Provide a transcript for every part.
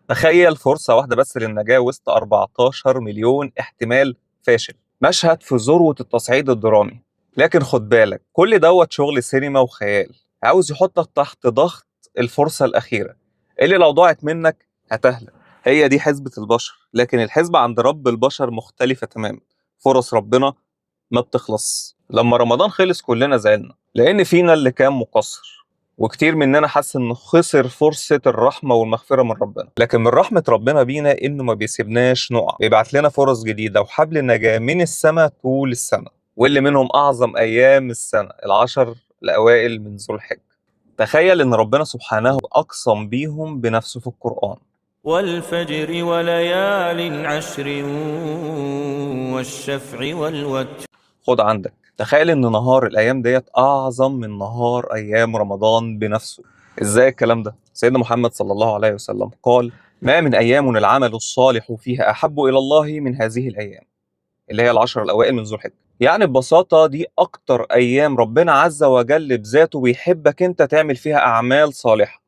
تخيل فرصة واحدة بس للنجاة وسط 14 مليون احتمال فاشل. مشهد في ذروة التصعيد الدرامي. لكن خد بالك، كل دوت شغل سينما وخيال، عاوز يحطك تحت ضغط الفرصة الأخيرة اللي لو ضاعت منك هتهلك. هي دي حسبة البشر، لكن الحسبة عند رب البشر مختلفة تماما. فرص ربنا ما بتخلص. لما رمضان خلص كلنا زعلنا، لأن فينا اللي كان مقصر، وكتير مننا حس انه خسر فرصة الرحمة والمغفرة من ربنا. لكن من رحمة ربنا بينا انه ما بيسيبناش نقع، بيبعت لنا فرص جديدة وحبل النجاة من السماء طول السنة، واللي منهم أعظم أيام السنة، العشر الأوائل من ذو الحجة. تخيل ان ربنا سبحانه أقسم بيهم بنفسه في القرآن: والفجر وليال عشر والشفع والوتر. خد عندك، تخيل ان نهار الايام ديت اعظم من نهار ايام رمضان بنفسه. ازاي الكلام ده؟ سيدنا محمد صلى الله عليه وسلم قال: ما من ايام العمل الصالح فيها احب الى الله من هذه الايام، اللي هي العشر الاوائل من ذو الحجة. يعني ببساطة دي اكتر ايام ربنا عز وجل بذاته بيحبك انت تعمل فيها اعمال صالحة،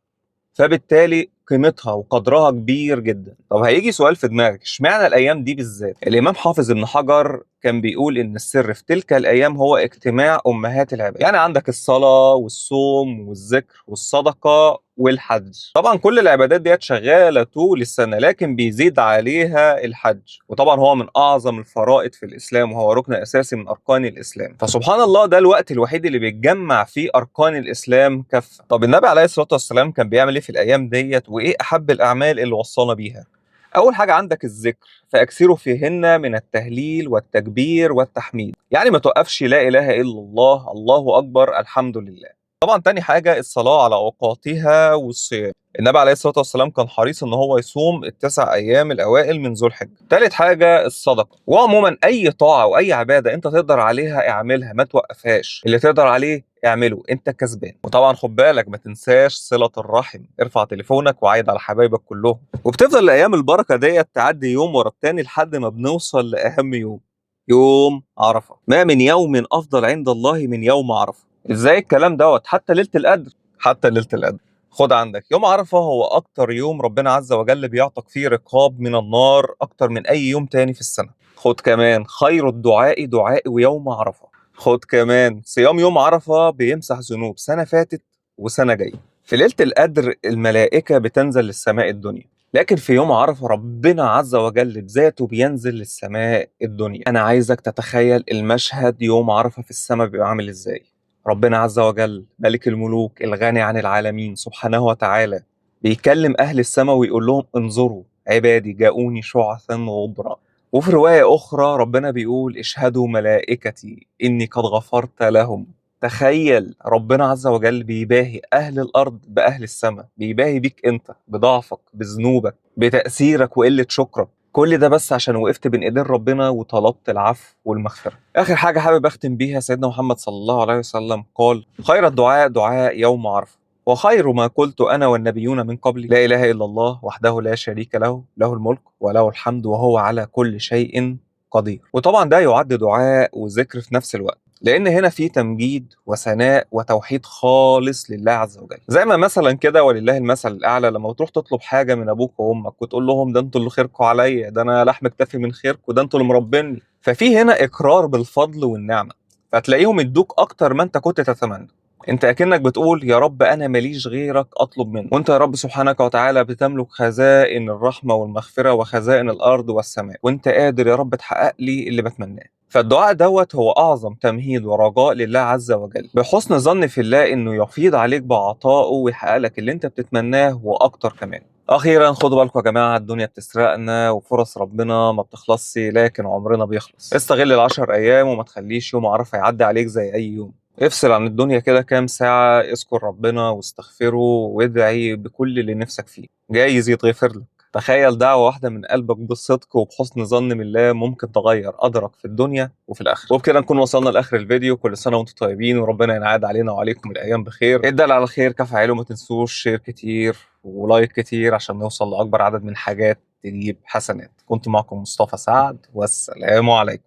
فبالتالي قيمتها وقدرها كبير جدا. طب هيجي سؤال في دماغك، اشمعنى الايام دي بالذات؟ الامام حافظ ابن حجر كان بيقول ان السر في تلك الايام هو اجتماع امهات العباد. يعني عندك الصلاة والصوم والذكر والصدقة والحج. طبعا كل العبادات ديت شغالة طول السنة، لكن بيزيد عليها الحج، وطبعا هو من اعظم الفرائض في الاسلام، وهو ركن اساسي من اركان الاسلام. فسبحان الله، ده الوقت الوحيد اللي بيتجمع فيه اركان الاسلام كافة. طب النبي عليه الصلاة والسلام كان بيعمل ايه في الايام ديت، وايه احب الاعمال اللي وصانا بيها؟ اول حاجة عندك الذكر، فاكثروا فيهن من التهليل والتكبير والتحميد، يعني ما توقفش لا اله الا الله، الله اكبر، الحمد لله. طبعا تاني حاجة الصلاة على اوقاتها والصيام. النبي عليه الصلاة والسلام كان حريص ان هو يصوم التسع ايام الاوائل من ذو الحجة. تالت حاجة الصدقة، وعموما اي طاعة واي عباده انت تقدر عليها اعملها، ما توقفهاش، اللي تقدر عليه اعمله، انت كسبان. وطبعا خد بالك ما تنساش صلة الرحم، ارفع تليفونك وعايد على حبايبك كلهم. وبتفضل الايام البركة ديت تعدي يوم ورا التاني لحد ما بنوصل لاهم يوم، يوم عرفة. ما من يوم افضل عند الله من يوم عرفة. ازاي الكلام دوت؟ حتى ليلة القدر، حتى ليلة القدر. خد عندك، يوم عرفة هو أكتر يوم ربنا عز وجل بيعتق فيه رقاب من النار أكتر من أي يوم تاني في السنة. خد كمان، خير الدعاء دعاء يوم عرفة. خد كمان، صيام يوم عرفة بيمسح ذنوب سنة فاتت وسنة جاية. في ليلة القدر الملائكة بتنزل للسماء الدنيا، لكن في يوم عرفة ربنا عز وجل بذاته بينزل للسماء الدنيا. أنا عايزك تتخيل المشهد يوم عرفة في السماء بيبقى عامل إزاي. ربنا عز وجل ملك الملوك الغني عن العالمين سبحانه وتعالى بيكلم أهل السماء ويقول لهم: انظروا عبادي جاءوني شعثا غبرا. وفي رواية أخرى ربنا بيقول: اشهدوا ملائكتي إني قد غفرت لهم. تخيل ربنا عز وجل بيباهي أهل الأرض بأهل السماء، بيباهي بيك أنت، بضعفك، بذنوبك، بتأثيرك وقلة شكرك، كل ده بس عشان وقفت بين ايدين ربنا وطلبت العفو والمغفرة. آخر حاجة حابب أختم بيها، سيدنا محمد صلى الله عليه وسلم قال: خير الدعاء دعاء يوم عرفة، وخير ما قلت أنا والنبيون من قبلي لا إله إلا الله وحده لا شريك له، له الملك وله الحمد وهو على كل شيء قدير. وطبعا ده يعد دعاء وذكر في نفس الوقت، لأن هنا في تمجيد وثناء وتوحيد خالص لله عز وجل. زي ما مثلا كده ولله المثل الأعلى، لما تروح تطلب حاجة من أبوك وأمك وتقول لهم ده أنتوا اللي خيركم عليا، ده أنا لحم اكتفي من خيركم، ده أنتوا اللي مربيني، ففي هنا إقرار بالفضل والنعمة، فتلاقيهم ادوك أكتر ما أنت كنت تتمنى. أنت أكنك بتقول يا رب أنا ماليش غيرك أطلب منه، وأنت يا رب سبحانك وتعالى بتملك خزائن الرحمة والمغفرة وخزائن الأرض والسماء، وأنت قادر يا رب تحقق لي اللي بتمناه. فالدعاء دوت هو أعظم تمهيد ورجاء لله عز وجل، بحسن ظن في الله إنه يفيض عليك بعطائه ويحقق لك اللي أنت بتتمناه وأكتر كمان. أخيرا خدوا بالكم يا جماعة، الدنيا بتسرقنا وفرص ربنا ما بتخلصش، لكن عمرنا بيخلص. استغل العشر أيام وما تخليش يوم عرفة يعدي عليك زي أي يوم. افصل عن الدنيا كده كام ساعة، اذكر ربنا واستغفره وادعي بكل اللي نفسك فيه، جايز يتغفر لك. تخيل دعوة واحدة من قلبك بالصدق وبحسن ظن من الله ممكن تغير قدرك في الدنيا وفي الآخرة. وبكده نكون وصلنا لآخر الفيديو. كل سنة وانتم طيبين، وربنا ينعاد علينا وعليكم الأيام بخير. ادعي على الخير كفاعله، ما تنسوش share كتير و like كتير عشان نوصل لأكبر عدد من حاجات تجيب حسنات. كنت معكم مصطفى سعد، والسلام عليكم.